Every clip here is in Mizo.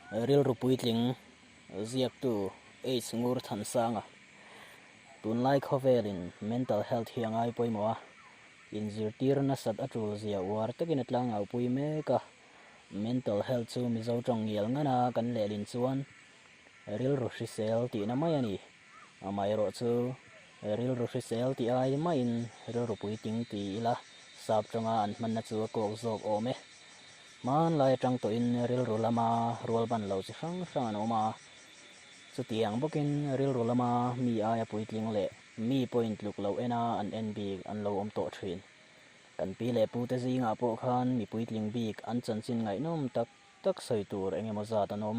Rilru puitling ziaktu H Ngurthansanga tunlai khawvelin mental health hi a ngai pawimawh a, inzirtir nasat a tul zia uar takin a tlangaupui mek a. Mental health chu Mizo tawng ngial ngana kan lehlin chuan rilru hrisel tihna mai a ni. Amaherawhchu rilru hrisel tih ai maiin rilru puitling ti ila sap tanga an hmanna chu a kawk zawk awm e. Hmanlai atang tawhin rilru lama rual ban lo chi hrang hrang an awm a. Chutiang bawkin rilru lama mi aia puitling leh mi pawhin tluk loh ena an en bik an lo awm tawh thin. Kan pi leh pute zingah pawh khan mi puitling bik an chanchin ngaihnawm tak tak sawi tur eng emaw zat an awm.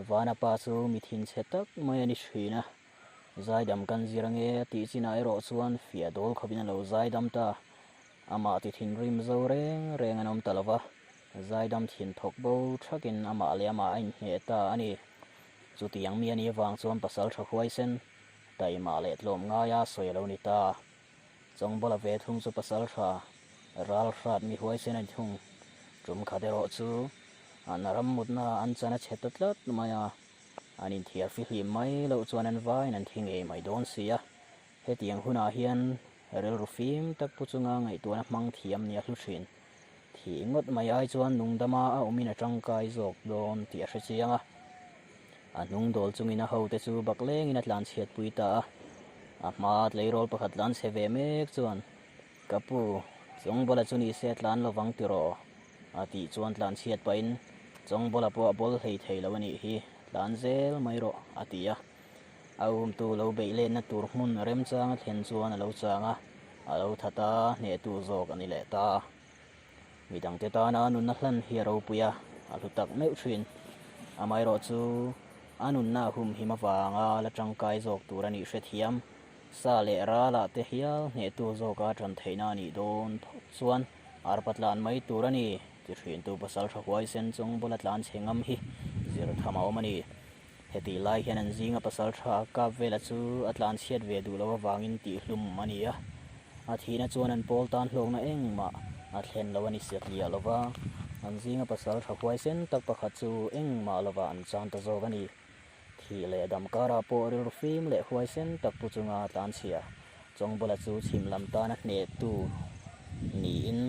Vana pa chu mi thinchhe tak mai a ni thin a, zaidam kan zir ange a tih chinah erawh chuan fiah dawl khawpin a lo zaidam ta. Amah ti thinrim zo reng reng an awm ta lo va, zaidam thin thawk bo thakin amah leh amah a inhneh ta a ni. Chutiang mi a nih avang chuan pasal tha huaisen, taimah leh tlawm ngaia sawi a lo ni ta. Chawngbawla ve thung chu pasal tha ral hrat mi huaisen a ni thung. Tum khat erawh chu an ram mutna an chan a chhe ta tlat mai a, an inthiar fihlim mai loh chuan an vaiin an thi ngei mai dawn si a. Hetiang hunah hian rilru fim tak pu chunga ngaihtuahna hmang thiam nia hlu thin. Thih ngawt mai ai chuan nungdama a awmin a tangkai zawk dawn tih a hre chiang a. A hnung dawl chungin a hote chu bak lengin a tlanchhiatpui ta a. A hma tleirawl pakhat tlan chhe ve mek chuan, Ka pu, Chawngbawla chu ni se tlan lovang tiraw? a tih chuan tlanchhiat pahin, Chawngbawla pawh a bawl hlei thei lo a nih hi, tlan zel mai rawh, a ti a. A umtu lo beih letna tur hmun remchang a thlen chuan a lo chang a, a lo that a, hnehtu zawk a ni leh ta. Midangte tana nunna hlan hi a ropui a, a hlu tak meuh thin. Amaherawh chu a nunna a humhim avanga la tangkai zawk tur a nih hrethiam. Sa leh ralah te hial hnehtu zawka tan theihna a nih dawn phawt chuan arpa tlan mai tur a ni, ti thintu pasal tha huaisen chung bula tlan chhe ngam hi zir tham a awm a ni. Hetih lai hian an zinga pasal tha kap vela chu a tlan chhiat ve duh loh avangin tihhlum a ni a. A thihna chuan an pawl tan hlawkna engmah a thlen lo a ni siat liah lo va, an zinga pasal tha huaisen tak pakhat chu engmah lovah an chan ta zawk a ni. Thih leh dam karah pawh rilru fim leh huaisen tak pu chunga tlan chhia Chawngbawla chu chhim lam tana hnehtu niin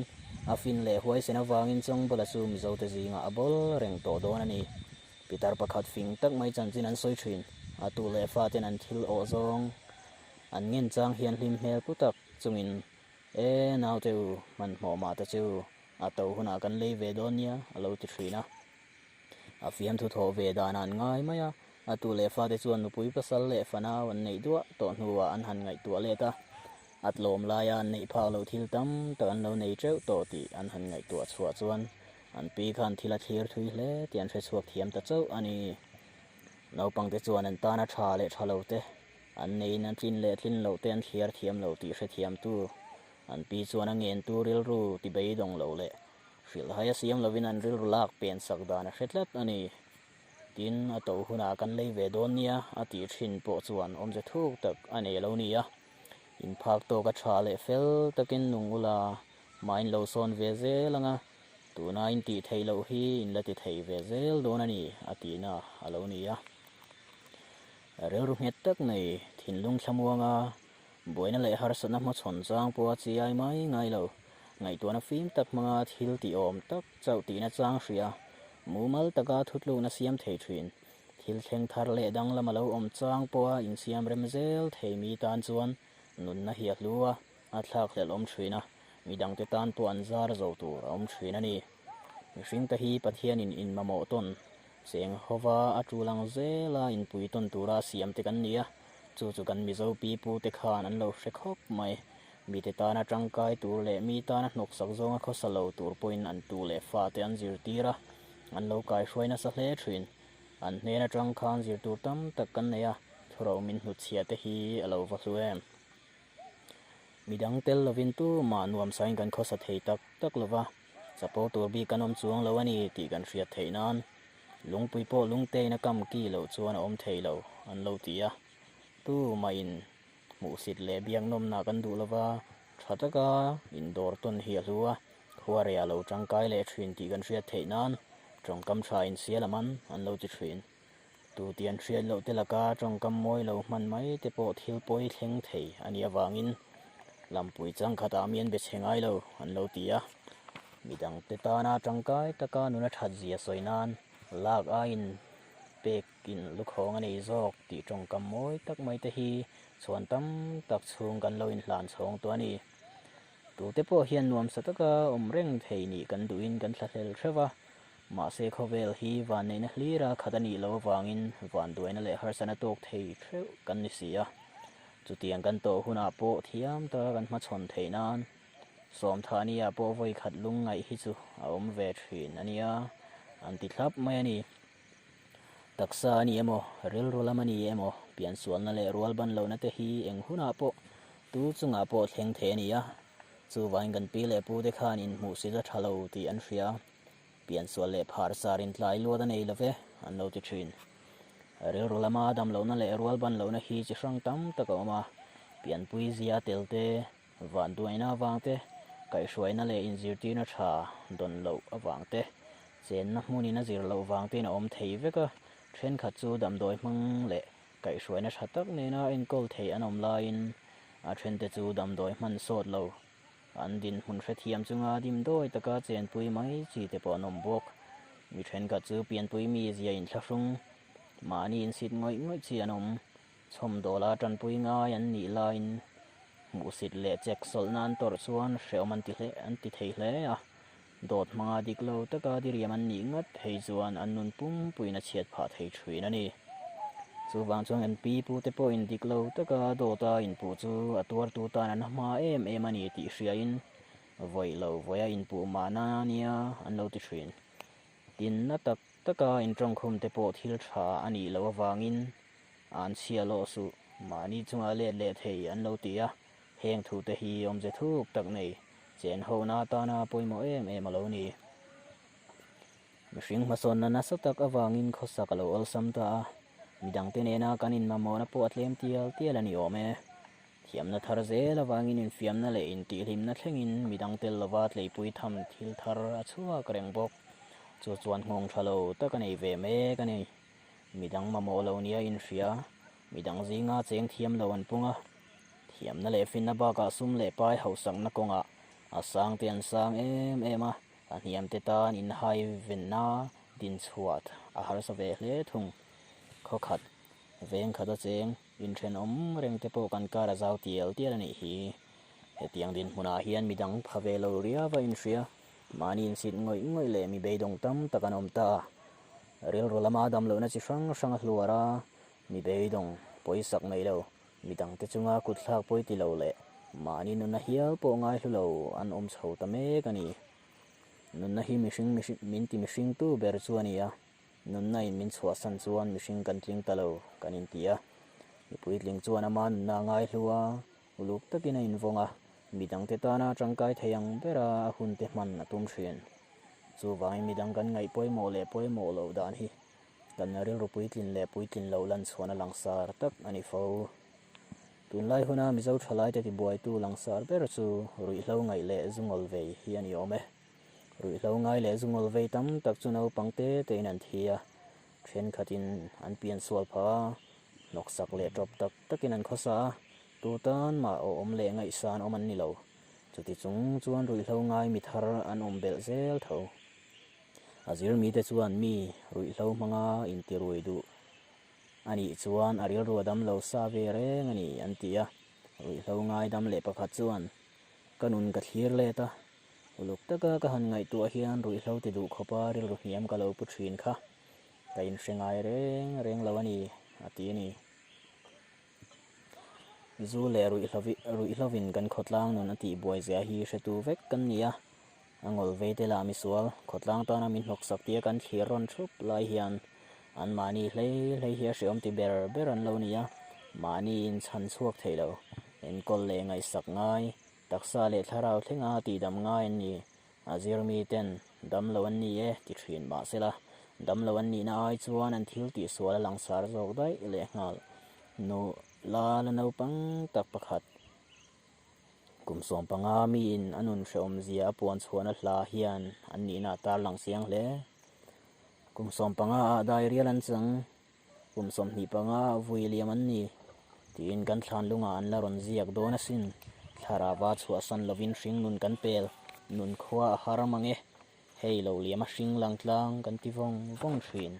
a fin leh huaisen avangin Chawngbawla chu Mizote zingah a bawl reng tawh dawn a ni. Pitar pakhat fing tak mai chanchin an sawi thin. A tu leh faten an thil awh zawng an ngen chang hian hlim hmel pu tak chungin, E naute u, hmanhmawh mah ta chu a to hunah kan lei ve dawn nia, a lo ti thin a. A fiamthu thawh ve dan an ngai mai a, a tu leh fate chuan nupui pasal leh fanau an neih duah tawh hnuah an han ngaihtuah let a. A tlawm laia an neih phak loh thil tam tak an lo nei teuh tawh tih an han ngaihtuah chhuah chuan An pi khan thil a thlir thui hle tih an hre chhuak thiam ta chauh a ni. Naupangte chuan an tana tha leh tha lo te, an neiin an tlin leh tlin loh te an thliar thiam lo tih hre thiam tu. An pi chuan a ngentu rilru ti beidawng lo leh hrilhhai a siam lovin an rilru lak pen sak dan a hre tlat a ni. Tin, a to hunah kan lei ve dawn nia a tih thin pawh chuan awmze thuk tak a nei lo nia. Inphak tawka tha leh fel takin nung ula Mah in lo sawn ve zel ang a, tuna in tih theih loh hi in la ti thei ve zel dawn a ni, a tihna a lo ni a. Rilru nghet tak nei, thinlung thlamuanga buaina leh harsatna hmachhawn chang pawha chiai mai ngai lo, ngaihtuahna fim tak hmanga thil tih awm tak chauh tihna chang hria, mumal taka thutlukna siam thei thin, thil thleng thar leh danglam a lo awm chang pawha insiam rem zel thei mi tan chuan nunna hi a hlu a. A thlak hlelh awm thin a, midangte tan pawh an zar zo tur a awm thin a ni. Mihringte hi Pathianin inmamawh tawn cheng hova a tul ang zela inpui tawn tura siam te kan ni a, chu chu kan Mizo pipu te khan an lo hre khawp mai. Mite tana tangkai tur leh mi tana hnawksak zawnga khawsa lo tur pawhin an tu leh fate an zirtir a, an lo kaihruai nasa hle thin. An hnen atang khan zirtur tam tak kan nei a, thuro min hnutchhiah te hi a lo va hlu em. Midang tel lovin tumah nuamsain kan khawsa thei tak tak lova, chapo tur bik kan awm chuang lo a ni tih kan hriat theih nan lungpui pawh lungtein a kam ki loh chuan a awm thei lo an lo ti a. Tumahin hmuhsit leh biaknawmna kan duh lova, tha taka indawr tawn hi a hlu a, khuareiah lo tangkai leh thin tih kan hriat theih nan. Tawngkam tha in sial a man an lo ti thin. Tu tih an hriat loh te laka tawngkam mawi lo hman mai te pawh thil pawi thleng thei a nih avangin lampui changkhatah mi an be chhe ngai lo an lo ti a. Midangte tana tangkai taka nuna that zia sawi nan lak aiin pek in lukhawng a nei zawk tih tawngkam mawi tak mai te hi chhuan tam tak chhung kan lo inhlan chhawng tawh a ni. Tute pawh hian nuamsa taka awm reng thei nih kan duhin kan thlahlel hreuh a, mahse khawvel hi vanneihna hlira khat a nih loh avangin vanduaina leh harsana tawk thei hreuh kan ni si a. Chutiang kan tawh hunah pawh thiam taka kan hmachhawn theih nan Sawmthahnia pawh vawi khat lungngaih hi chu a awm ve thin a nia, an ti thlap mai a ni. Taksa a ni emaw, rilru lam a ni emaw, piansualna leh rualban lohna te hi eng hunah pawh tu chungah pawh thleng thei a ni a. Chuvangin kan pi leh pu te khan inhmuhsit a tha lo tih an hria. Piansual leh phar sar intlai luat a nei lo ve, an lo ti thin. Rilru lama dam lohna leh rualban lohna hi chi hrang tam tak a awm a, pianpui zia tel te, Vanduaina avang te, kaihhruaina leh inzirtirna tha dawn loh avang te, chenna hmunin a zir loh vang tein a awm thei vek a, thenkhat chu damdawi hmang leh kaihhruaina tha tak nena enkawl thei an awm laiin a thente chu damdawi hman sawt lo, an dinhmun hrethiam chunga dimdawi taka chenpui mai chi te pawh an awm bawk. Mi thenkhat chu pianpui mizia inthlahrung, mahni insit ngawih ngawih chi an awm. Chhawmdawla tanpui ngai an nih laiin hmuhsit leh chek sawlhna an tawrh chuan hrehawm an ti hle an ti thei hle a. Dawt hmanga dik lo taka diriam an nih ngat phei chuan an nun pumpuiin a chhiat phah thei thin a ni. Chuvang chuan kan pi pute pawhin dik lo taka dawta inpuh chu a tuartu tan an hma em em a ni tih hriain vawi lo vawia inpuh mahna nia an lo ti thin. Tinna tak taka intawngkhum te pawh thil tha a nih loh avangin An chhia lawh suh, mahni chunga let leh thei an lo ti a, heng thute hi awmze thuk tak nei, chen hona atana pawimawh em em a lo ni. Mihring hmasawnna nasa tak avangin khawsak a lo awlsam ta a, midangte nena kan inmamawhna pawh a tlem tial tial a ni awm e. Thiamna thar zel avangin infiamna leh intihhlimna thlengin midang tel lova tleipui tham thil thar a chhuak reng bawk. Chu chuan nghawng tha lo tak a nei ve mek a ni. Midang mamawh lo nia inhria, midang zinga cheng thiam lo an pung a. Thiamna leh finna bakah sum leh pai hausakna kawngah a sang te an sang em em a, a hniam te tan inhai venna dinchhuah a harsa ve hle thung. Khawkhat, veng khat a cheng, inthenawm reng te pawh kan kar a zau tial tial a nih hi. Hetiang dinhmunah hian midang pha ve lo riau a inhria, mahni insit ngawih ngawih leh mi beidawng tam tak an awm ta. Rilru lama damlohna chi hrang hrang a hluar a, mi beidawng, pawisak nei lo, midangte chunga kutthlak pawi ti lo leh mahni nunna hial pawh ngaihlu lo an awm chho ta mek a ni. Nunna hi mihring min ti mihringtu ber chu a ni a, nunna in min chhuahsan chuan mihring kan tling ta lo kan inti a. Mi puitling chuan ama nunna a ngaihlu a, uluk takin a invawng a, midangte tana tangkai thei ang bera a hunte hman a tum thin. Chuvangin midang kan ngaih pawimawh leh pawimawh loh dan hi kan rilru puitlin leh puitlin loh lanchhuahna langsar tak a ni fo. Tunlai huna Mizo thalaite tibuaitu langsar ber chu ruihhlo ngaih leh zu ngawl vei hi a ni awm e. Ruihhlo ngai leh zu ngawl vei tam tak chu naupang te tein an thi a, thenkhatin an piansual phah a, hnawksak leh tawp tak takin an khawsa a, tu tan mah awhawm leh ngaihsan awm an ni lo. Chuti chung chuan ruihhlo ngai mi thar an awm belh zel tho. A zir mite chuan mi ruihhlo hmanga intirui duh a nih chuan a rilru a dam lo sa ve reng a ni an ti a. Ruihhlo ngai dam leh pakhat chuan ka nun ka thlir let a, uluk taka ka han ngaihtuah hian ruihhlo ti duh khawpa rilru hniam ka lo pu thin kha ka inhre ngai reng reng lo a ni a ti a ni. Zu leh ruihhlovin kan khawtlang nun a tihbuai zia hi hretu vek kan ni a, a ngawl vei te lah misual khawtlang tana min hnawksak tia kan thlir rawn thup lai hian anmahni hlei hlei hi a hreawm ti ber ber an lo ni a, mahni inchhan chhuak thei lo, enkawl leh ngaihsak ngai, taksa leh thlarau thlenga tihdam ngai an ni. A zirmi ten damlo an ni e ti thin mahsela, damlo an nihna ai chuan an thil tihsual a langsar zawk daih lehnghal. Nu la la naupang tak pakhat kum 15 miin a nun hrehawm zia a puan chhuahna hla hian an nihna a tarlang chiang hle. Kum 15 ah dairial an chang, kum 25 ah vui liam an ni, tiin kan thlan lungah an la rawn ziak dawn asin. Thlarava chhuahsan lovin hringnun kan pel, nun khua a har mang e. Hei lo liam a hring lang tlang kan ti vawng vawng thin.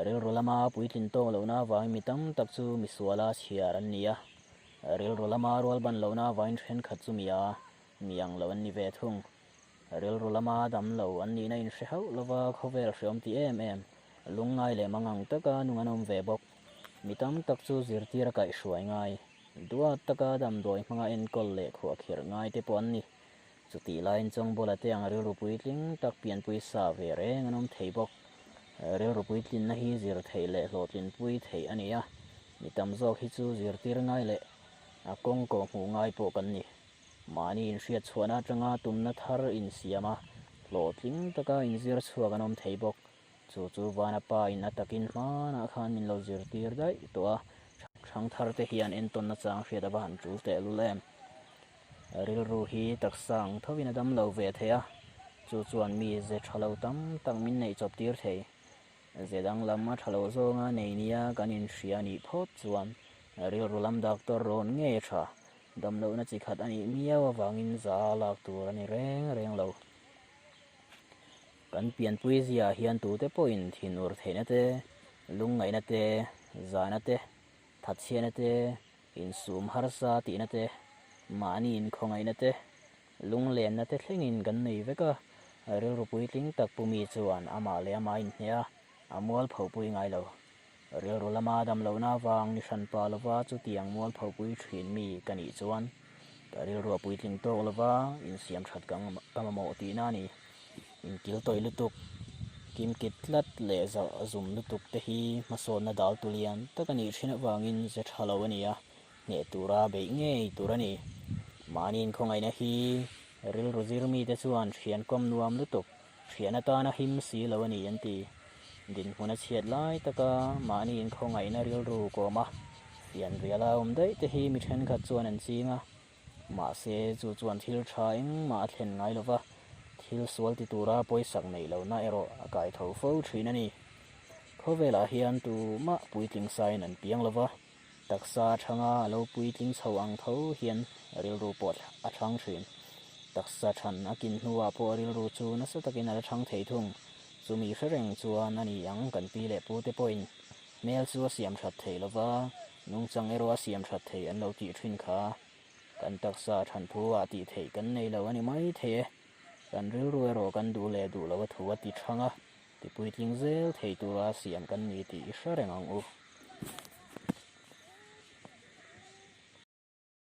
Rilru lama puitlin tawk lohna avangin mi tam tak chu misuala chhiar an ni a, rilru lama rualban lohna avangin thenkhat chu mi a, mi ang lo an ni ve thung. Rilru lama dam lo an nihna inhre hauh lova khawvel hreawm ti em em, lungngai leh mangang taka nung an awm ve bawk. Mi tam tak chu zirtir a kaihhruai ngai, duat taka damdawi hmanga enkawl leh khuahkhirh ngai te pawh an ni. Chutih laiin Chawngbawla te ang rilru puitling tak pianpui sa ve reng an awm thei bawk. Rilru puitlinna hi zir theih leh hlawhtlinpui theih a ni a, mi tam zawk hi chu zirtir ngai leh a kawng kawh hmuh ngai pawh kan ni. Mahni inhriat chhuahna atanga tumna thar insiam a, hlawhtling taka inzir chhuak an awm thei bawk. Chu chu Vana pa in a takin hmanah khan min lo zirtir daih tawh a, Thangthar te hian entawn nachang hriat a va han tul tehlul em. Rilru hi taksa ang thovin a dam lo ve thei a, chu chuan mi ze tha lo tam tak min neih chawp tir thei. Ze danglam a tha lo zawnga nei nia kan inhria nih phawt chuan rilru lam doctor rawn ngei a tha, damlohna chi khat a nih miau avangin za lak tur a ni reng reng lo. Kan pianpui ziaah hian tute pawhin thinur theihna te, lungngaihna te, zahna te, thatchhiatna te, insum harsa tihna te, mahni inkhawngaihna te, lunglenna te thlengin kan nei vek a, rilru puitling tak pu mi chuan amah leh amah a inhneh a, a mualphopui ngai lo. Rilru lama dam lohna avang ni hran pa lova chutiang mualphopui thin mi ka nih chuan ka rilru a puitling tawk lova insiam that ka mamawh tihna a ni. Inkil tawih lutuk, kimkit tlat leh zum lutuk te hi hmasawnna dal tu lian tak a nih thin avangin ze tha lo a ni a, hneh tura beih ngei tur a ni. Mahni inkhawngaihna hi rilru zir mite chuan thian kawm nuam lutuk, thian atana him si lo a ni an ti. Dinhmun a chhiat lai taka mahni inkhawngaihna rilru kawma fian riala awm daih te hi mi thenkhat chuan an ching a. Mahse, chu chuan thil tha engmah a thlen ngai lova, thil sual ti tura pawisak neih lohna erawh a kai tho fo thin a ni. Khawvelah hian tumah puitling sain an piang lova, taksa a thanga a lo puitling chho ang tho hian rilru pawh a thang thin. Taksa than a kin hnuah pawh rilru chu nasa takin a la thang thei thung. Chumi hre reng chuan a ni ang kan pi leh pute pawhin hmel chu a siam that thei lova, nungchang erawh a siam that thei an lo tih thin kha. Kan taksa than thu ah tih theih kan nei lo a ni mai thei e. Kan rilru erawh kan duh leh duh lo a thu a ti thang a, ti puitling zel thei tura siam kan ni tih i hre reng ang u.